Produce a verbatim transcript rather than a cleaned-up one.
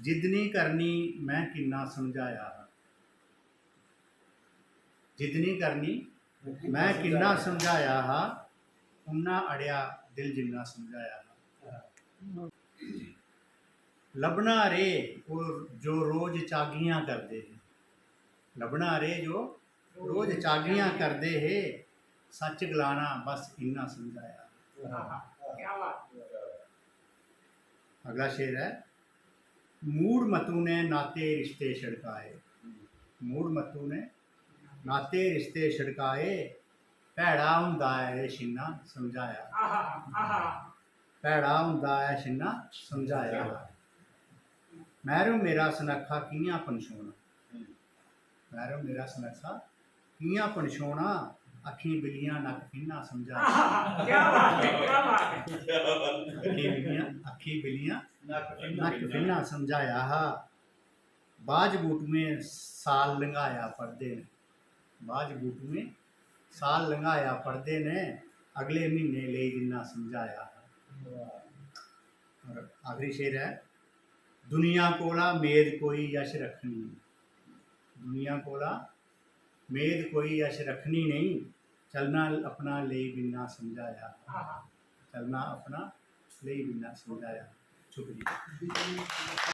जिद्द निं करनी में किन्ना समझाया हा, जिद्द निं करनी में किन्ना समझाया हा, उन्ना अड़ेआ दिल जिन्ना समझाया हा। लब्भना रे ओह् जो रोज चागियां करदे हे, लब्भना रे जो रोज चागियां करदे हे, सच्च गलाना बस इन्ना समझाया। क्या बात है। अगला शेर ऐ, मूड़ मतू ने नाते रिश्ते छड़काए, मूड़ मतू ने नाते रिश्ते छड़काए, भैड़ा होंदा ऐ एह् छिन्ना समझाया। आहा, आहा। भैड़ा होंदा ऐ छिन्ना समझाया। मैहरम मेरा सनक्खा कि'यां पनछोना, मैहरम मेरा सनक्खा कि'यां पनछोना, अक्खीं बिल्लियां नक्क फिन्ना समझाया। आहा, क्या बात है, क्या बात है। अक्खीं बिल्लियां, अक्खीं बिल्लियां नक्क फिन्ना समझाया हा। बाज बूटुएं साल लंघाया पढ़दे न, बाज बूटुएं साल लंघाया पढ़दे न, अगले म्हीने लेई दिन्ना समझाया हा। और आखिरी शेर ऐ, दुनिया कोला मेद कोई यश रक्खनी, दुनिया कोला मेद कोई यश रक्खनी नेईं, चलना अपना लेई बिन्ना समझाया, आहा। चलना अपना लेई बिन्ना समझाया। शुक्रिया।